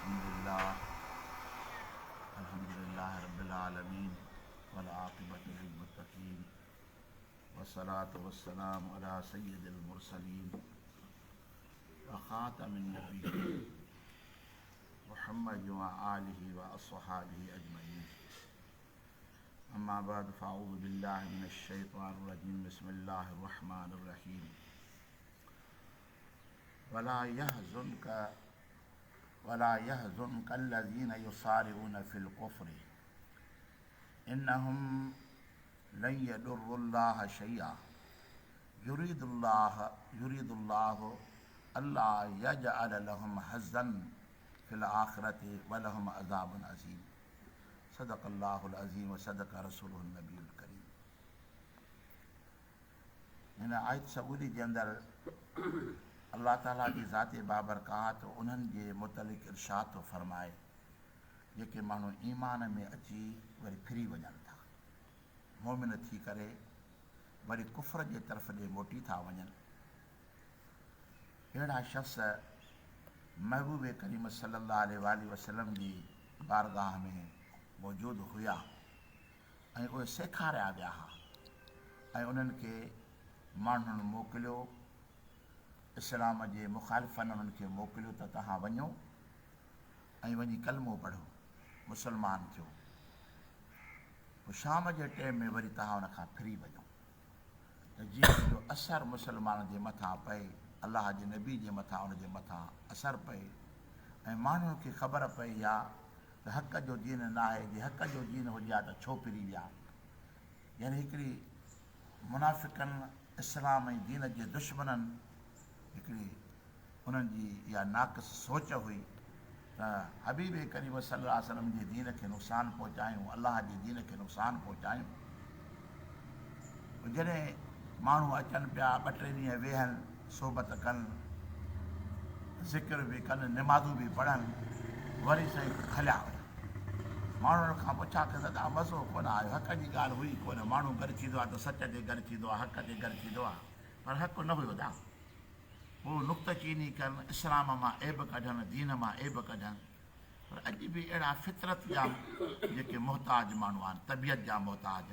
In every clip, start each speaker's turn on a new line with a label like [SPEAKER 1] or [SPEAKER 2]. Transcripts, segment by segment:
[SPEAKER 1] بسم الله الحمد لله رب العالمين والعاقبة للمتقين والصلاة والسلام على سيد المرسلين وخاتم النبيين محمد وآله وأصحابه أجمعين أما بعد فأعوذ بالله من الشيطان الرجيم بسم الله الرحمن الرحيم ولا يحزنك ولا يحزنك الذين يسارعون في الكفر انهم لن يضروا الله شيئا يريد الله يريد الله الا يجعل لهم حظا في الاخره ولهم عذاب عظيم صدق الله العظيم وصدق رسوله النبي الڪريم هن آيت سڳوري جي اندر الله تعالي جي ذات بابرڪات انهن جي متعلق ارشاد ٿو فرمائي جيڪي ماڻهو ايمان ۾ اچي وري ڦري وڃن ٿا مومن ٿي ڪري وري ڪفر جي طرف ڏي موٽي ٿا وڃن اهڙا شخص محبوب ڪريم صلي الله عليه واٰله وسلم جي بارگاهه ۾ موجود هيا ۽ اهي سيکاريا ويا ها ۽ انهن کي ماڻهن موڪليو، اسلام جي مخالفن انهن کي موڪليو ته توهان وڃو ۽ وڃي ڪلمو پڙهو، مسلمان ٿيو، پوء شام جي ٽيم ۾ وري توهان ان کان ڦري وڃو ته جيئن ان جو اثر مسلمانن جي مٿان پئي، الله جي نبي جي مٿان ان جي مٿان اثر پئي ۽ ماڻهن کي خبر پئي يا ته حق جو دين ناهي، جي حق جو دين هجي ها ته ڇو ڦري ويا؟ يعني هڪڙي منافقن اسلام ۽ دين جي دشمنن هڪڙي انهن جي اها ناقص سوچ هئي ته حبيب ڪريم صلي الله عليه وسلم جي دين کي نقصان پهچايون، الله جي دين کي نقصان پهچايون. پوء جڏهن ماڻهو اچن پيا ٻه ٽي ڏينهن ويهن، صحبت ڪن، ذڪر به ڪن، نمازون به پڙهن، وري سائين هليا ويا. ماڻهن کان پڇا ڪن ته ادا مزو ڪونه آيو، حق جي ڳالهه هئي ڪونه، ماڻهو گڏ ٿيندو آهي ته سچ تي گڏ ٿيندو آهي، حق تي گڏ ٿيندو آهي، پر حق نه هيو ادا. هو نڪته چيني ڪن، اسلام مان عيب ڪڍن، دين مان عيب ڪڍن، پر اڄ به اهڙا فطرت جا جيڪي محتاج ماڻهو آهن، طبيعت جا محتاج،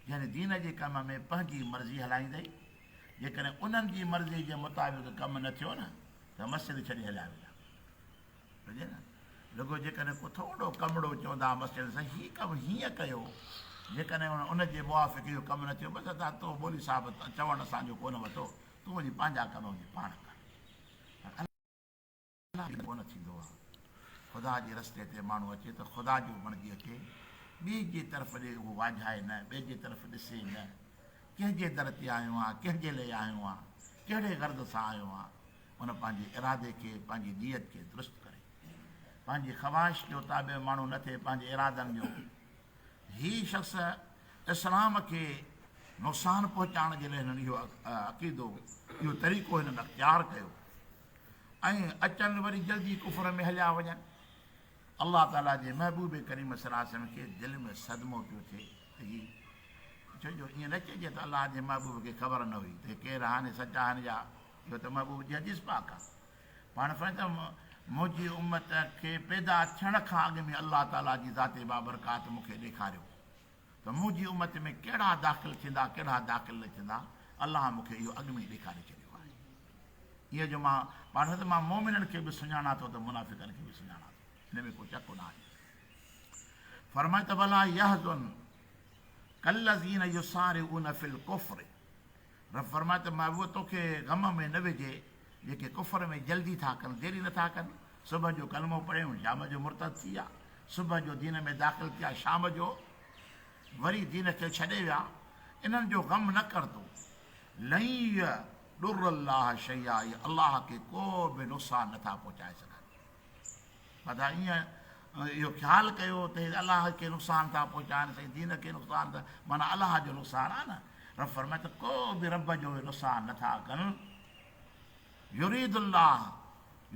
[SPEAKER 1] يعني دين جي ڪم ۾ پنهنجي مرضي هلائيندئي، جيڪڏهن انهن جي مرضي جي مطابق ڪم نه ٿيو نه ته مسجد ڇڏي هليا ويندا. سمجهي نه؟ رڳو جيڪڏهن ڪو ٿورو ڪمڙو چوندا مسجد سان هي ڪم هيئن ڪيو، جيڪڏهن ان جي موافق اهو ڪم نه ٿيو بس ادا تو مولوي صاحب چوڻ اسان جو ڪونه وتو، تون وڃي پنهنجا ڪم وڃي پاڻ ڪر. پر الله ائين ڪونه ٿيندو آهي. خدا جي رستي تي ماڻهو اچي ته خدا جو بڻجي اچي، ٻئي جي طرف ڏي اهو واجهائي نه، ٻئي جي طرف ڏسي نه. ڪنهن جي در تي آيو آهيان، ڪنهن جي لئي آيو آهيان، ڪهڙي غرض سان آيو آهيان، ان پنهنجي ارادي کي، پنهنجي نيت کي درست ڪري. پنهنجي خواهش جو تابع ماڻهو نه ٿئي، پنهنجي ارادن جو. هي شخص اسلام کي نقصان پهچائڻ جي لئي هنن اهو عقيدو، اهو طريقو هنن اختيار ڪيو. ۽ اچن وري جلدي ڪفر ۾ هليا وڃن. الله تعاليٰ جي محبوب ڪريم صلي الله عليه وسلم کي دل ۾ صدمو پيو ٿئي ته هي ڇو جو ائين نه چئجي ته الله جي محبوب کي خبر نه هئي ته هي ڪير آهن هي سچا آهن يا اهو ته محبوب جي حديث پاڪ آهي. پاڻ فرمائن ٿا منهنجي امت کي پيدا ٿيڻ کان اڳ ۾ الله تعاليٰ جي ذات بابرڪات مون کي ڏيکاريو. ته منهنجي امت ۾ ڪهڙا داخل ٿيندا ڪهڙا داخل نه ٿيندا، الله مون کي اهو اڳ ۾ ئي ڏيکاري ڇڏيو آهي. ايئن جو مان پاڻ ته مان مؤمنن کي به سڃاڻان ٿو ته منافقن کي به سڃاڻان ٿو، ان ۾ ڪو شڪ نه آهي. فرمائي ته ولا يحزنک الذين يسارعون في الڪفر، رب فرمائي ته محبوب توکي غم ۾ نه وجهي جيڪي ڪفر ۾ جلدي ٿا ڪن، ديري نه ٿا ڪن، صبح جو ڪلمو پڙهيائون شام جو مرتد ٿي ويا، صبح جو دين ۾ داخل ٿيا شام جو وري دين کي ڇڏي ويا، انهن جو غم نه ڪر تون، لن يضر الله شيئا اهي الله کي ڪو به نقصان نه ٿا پهچائي سگهن. متان ائين اهو خيال ڪيو ته هي الله کي نقصان ٿا پهچائن سائين دين کي نقصان ٿا معنيٰ الله جو نقصان آهي نه رب فرمائي ته ڪو به رب جو نقصان نه ٿا ڪن يريد الله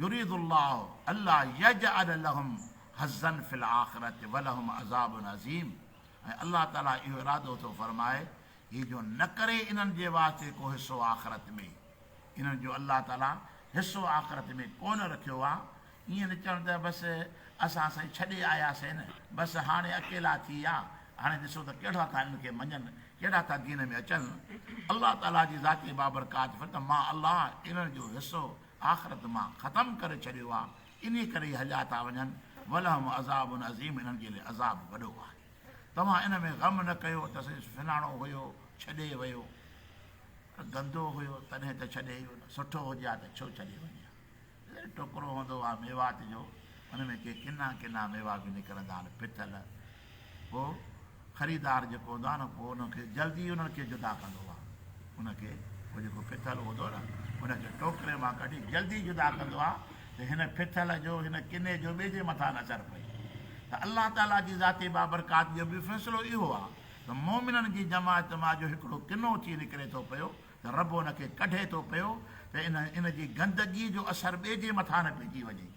[SPEAKER 1] يريد الله الله يجعل لهم حظا في الاخرت ولهم عذاب عظيم ۽ الله تعالي اهو ارادو ٿو فرمائي هي جو نه ڪري انهن جي واسطي ڪو حصو آخرت ۾ انهن جو الله تعالي حصو آخرت ۾ ڪونه رکيو آ. ائين نه چون ته بس اسان سائين ڇڏي آياسين نه، بس هاڻي اڪيلا ٿي ويا، هاڻي ڏسو ته ڪهڙا ٿا انهن کي مڃن، ڪهڙا ٿا دين ۾ اچن. الله تعاليٰ جي ذات بابرڪات فرمائي ته مان الله انهن جو حصو آخرت مان ختم ڪري ڇڏيو آهي، انهيء ڪري ئي هليا ٿا وڃن، ولهم عذاب عظيم انهن جي لاء عذاب وڏو آهي. توهان ان ۾ غم نه ڪيو ته سائين فلاڻو هيو ڇڏي ويو، پر گندو هيو تڏهن ته ڇڏي ويو نه، سٺو هجي ها ته ڇو ڇڏي وڃي ها. ٽوڪرو هوندو آهي ميوات جو، ان ۾ ڪي ڪنا ڪنا ميوا به نڪرندا آهن ڦٿل. پوء خريدار جيڪو هوندو آهي نه پوء ان کي جلدي انهن کي جدا ڪندو آهي. ان کي پوء جيڪو ڦٿل هوندو نه ان کي ٽوڪري مان ڪڍي جلدي جدا ڪندو آهي ته هن ڦٿل جو هن ڪني جو ٻئي جي مٿان نه اثر پئي. ته الله تعاليٰ جي ذات بابرڪات جو به فيصلو اهو آهي ته مؤمنن جي جماعت مان جو هڪڙو ڪنو ٿي نڪري ٿو پيو ته رب ان کي ڪڍي ٿو پيو ته ان ان جي گندگي جو اثر ٻئي جي مٿان نه پئجي وڃي.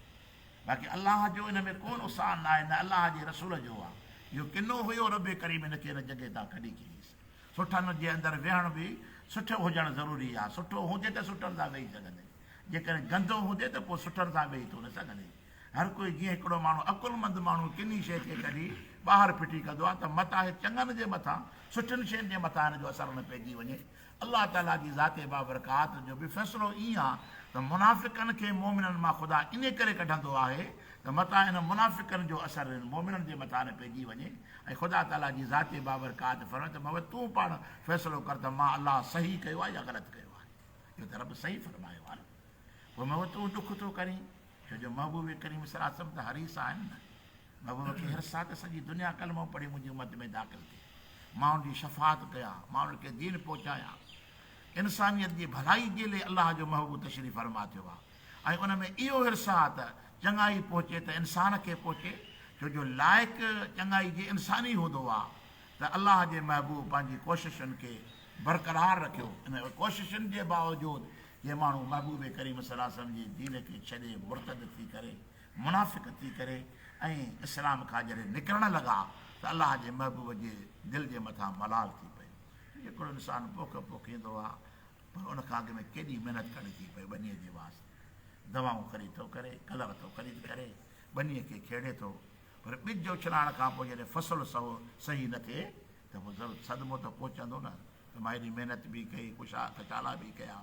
[SPEAKER 1] باقي الله جو ان ۾ ڪو نقصان ناهي نه الله جي رسول جو آهي. اهو ڪنو هيو رب ڪريم ان کي ان جڳهه تان ڪڍي ڇڏيس. سٺن جي اندر ويهڻ به سٺو هجڻ ضروري آهي. سٺو هوندي ته سٺن سان ويهي سگهندين. جيڪڏهن گندو هوندي ته پوء سٺن سان ويهي تون نه سگهندين. هر ڪوئي جيئن هڪڙو ماڻهو عقلمند ماڻهو ڪني شيء کي ڪڍي ٻاهر ڦٽي ڪندو آهي ته متان هي چڱن جي مٿان سٺين شين جي مٿان هن جو اثر نه پئجي وڃي. الله تعاليٰ جي ذات بابرڪات جو به فيصلو ائين آهي ته منافقن کي مؤمنن مان خدا انهي ڪري ڪڍندو آهي ته متان انهن منافقن جو اثر انهن مؤمنن جي مٿان نه پئجي وڃي ۽ خدا تعاليٰ جي ذات بابرڪات فرمائي ته محمد تون پاڻ فيصلو ڪر ته مان الله صحيح ڪيو آهي يا غلط ڪيو آهي. اهو ته رب صحيح فرمايو آهي نه. پوء محمد تون ڏک ٿو ڪرين ڇو جو محبوب ڪريم صلي الله عليه وسلم ته حريص آهن نه. محبوب کي حرص آ ته سڄي دنيا ڪلمو پڙهي منهنجي امت ۾ داخل ٿئي، مان ان جي شفاعت ڪيان، مان ان کي دين پهچايان. انسانيت جي ڀلائي جي لئي الله جو محبوب تشريف فرما ٿيو آ ۽ ان ۾ اهو حرص آ ته چڱائي پهچي ته انسان کي پهچي ڇو جو لائق چڱائي جي انسان ئي هوندو آ ته الله جي محبوب پنهنجي ڪوششن کي برقرار رکيو ان ڪوششن جي باوجود جي ماڻهو محبوب ڪريم صلي الله عليه وسلم جي دين کي ڇڏي مرتد ٿي ڪري منافق ٿي ڪري ۽ اسلام کان جڏهن نڪرڻ لڳا ته الله جي محبوب جي دل جي مٿان ملال ٿي پيو. هڪڙو انسان پوک پوکيندو آ پر ان کان اڳ ۾ ڪيڏي محنت ڪرڻي ٿي پئي ٻنيء جي واسطي. دوائون خريد ٿو ڪري، ڪلر ٿو خريد ڪري، ٻنيء کي کيڙي ٿو پر ٻج اڇلائڻ کان پوء جڏهن فصل سو صحيح نه ٿئي ته پوء ضرور صدمو ته پهچندو نه ته مان ايڏي محنت به ڪئي، ڪشالا به ڪيا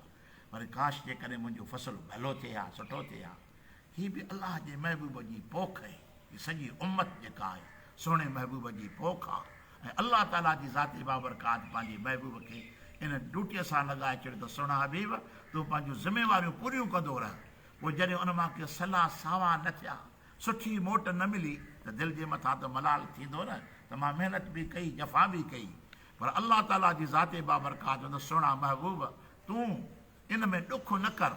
[SPEAKER 1] پر ڪاش جيڪڏهن منهنجو فصل ڀلو ٿئي ها، سٺو ٿئي ها. هي به الله جي محبوب جي پوک اهي، هي سڄي امت جيڪا آهي سهڻي محبوب جي پوک آ ۽ الله تعاليٰ جي ذات بابرڪات پنهنجي محبوب کي ان ڊيوٽيء سان لڳائي ڇڏيو ته سهڻا حبيب تون پنهنجون ذميواريون پوريون ڪندو رهه پوء جڏهن ان مان ڪي سلا ساوا نه ٿيا سٺي موٽ نه ملي ته دل جي مٿان ته ملال ٿيندو نه ته مان محنت به ڪئي جفا به ڪئي پر الله تعاليٰ جي ذات بابرڪات چوندو سهڻا محبوب تون ان ۾ ڏک نه ڪر،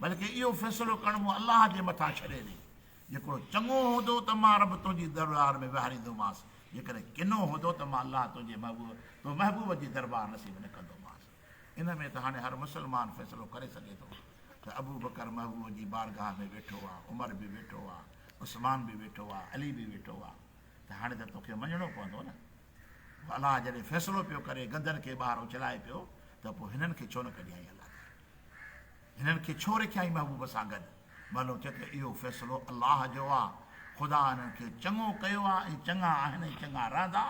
[SPEAKER 1] بلڪه اهو فيصلو ڪرڻ مون الله جي مٿان ڇڏي ڏي. جيڪو چڱو هوندو ته مان رب تنهنجي درٻار ۾ ويهاريندومانس، جيڪڏهن ڪنو هوندو ته مان الله تنهنجي محبوب تو محبوب جي درٻار نصيب نه ڪندومانس. ان ۾ ته هاڻي هر مسلمان فيصلو ڪري سگهي ٿو ته ابوبڪر محبوب جي بارگاهه ۾ ويٺو آ، عمر به ويٺو آ، عثمان به ويٺو آ، علي به ويٺو آ ته هاڻي ته توکي مڃڻو پوندو نه. پوء الله جڏهن فيصلو پيو ڪري گندن کي ٻاهر اڇلائي پيو ته پوء هنن کي ڇو نه ڪڍيائين الله تعالي هنن کي ڇو رکيائين محبوب سان گڏ معلوم ٿيو ته اهو فيصلو الله جو آ خدا انهن کي چڱو ڪيو آ ۽ چڱا آهن ۽ چڱا رهندا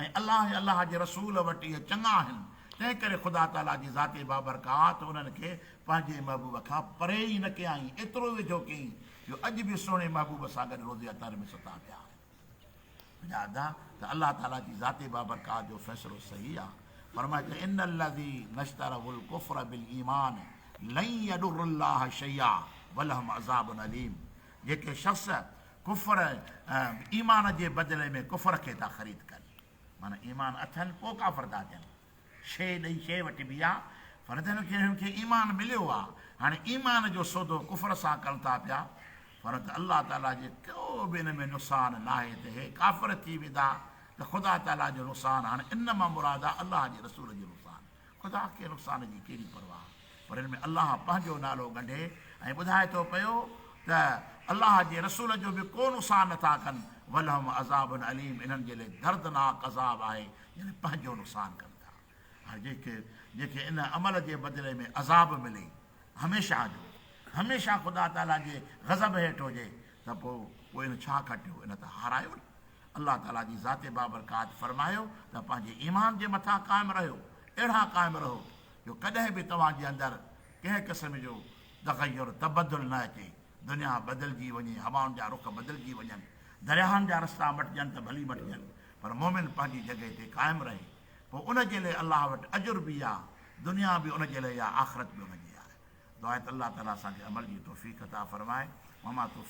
[SPEAKER 1] ۽ الله ۽ الله جي رسول وٽ اهي چڱا آهن تنهن ڪري خدا تعالي جي ذات بابرڪات انهن کي پنهنجي محبوب کان پري ئي نه ڪيائين ايترو ويجهو ڪيائين جو اڄ به سهڻي محبوب سان گڏ روضي اطهر ۾ ستا پيا آهن. منهنجا ادا ته الله تعالي جي ذات بابرڪات جو فيصلو صحيح آ فرمائي ته ان الذين اشتروا الڪفر بالايمان لن يضروا الله شيئا ولهم عذاب اليم جيڪي شخص ڪفر ايمان جي بدلي ۾ ڪفر کي ٿا خريد ڪن معنی ايمان اٿن پوء ڪافر ٿا ٿين شيء ڏئي شيء وٺبي آ، پر جن کي هن کي ايمان مليو آ، هاڻي ايمان جو سودو ڪفر سان ڪن ٿا پيا، پر ته الله تعاليٰ جي ڪو به ان ۾ نقصان ناهي ته هي ڪافر ٿي ويندا ته خدا تعاليٰ جو نقصان، هاڻي ان مان مراد آ الله جي رسول جو نقصان، خدا کي نقصان جي ڪهڙي پرواهه، پر ان ۾ الله پنهنجو نالو ڳنڍي ۽ ٻڌائي ٿو پيو ته الله جي رسول جو به ڪو نقصان نٿا ڪن، ولهم عذاب اليم انهن جي لاء دردناڪ عذاب آهي، يعني پنهنجو نقصان ڪن ٿا. هاڻي جيڪي جيڪي ان عمل جي بدلي ۾ عذاب ملي هميشه جو هميشه خدا تعاليٰ جي غضب هيٺ هجي ته پوء پوء ان ڇا کٽيو؟ ان ته هارايو نه. الله تعاليٰ جي ذات بابرڪات فرمايو ته پنهنجي ايمان جي مٿان قائم رهيو، اهڙا قائم رهو جو ڪڏهن به توهان جي اندر ڪنهن قسم جو تغير، تبدل نه اچي، دنيا بدلجي وڃي، هوائن جا رخ بدلجي وڃن، درياهن جا رستا مٽجن ته ڀلي مٽجن، پر مؤمن پنهنجي جڳهه تي قائم رهي، پوء ان جي لئه الله وٽ اجر به آ، دنيا به ان جي لئه آ، آخرت به ان جي آهي. دعا آهي ته الله تعاليٰ اسان کي عمل جي توفيق عطا فرمائي. وما توفيقي.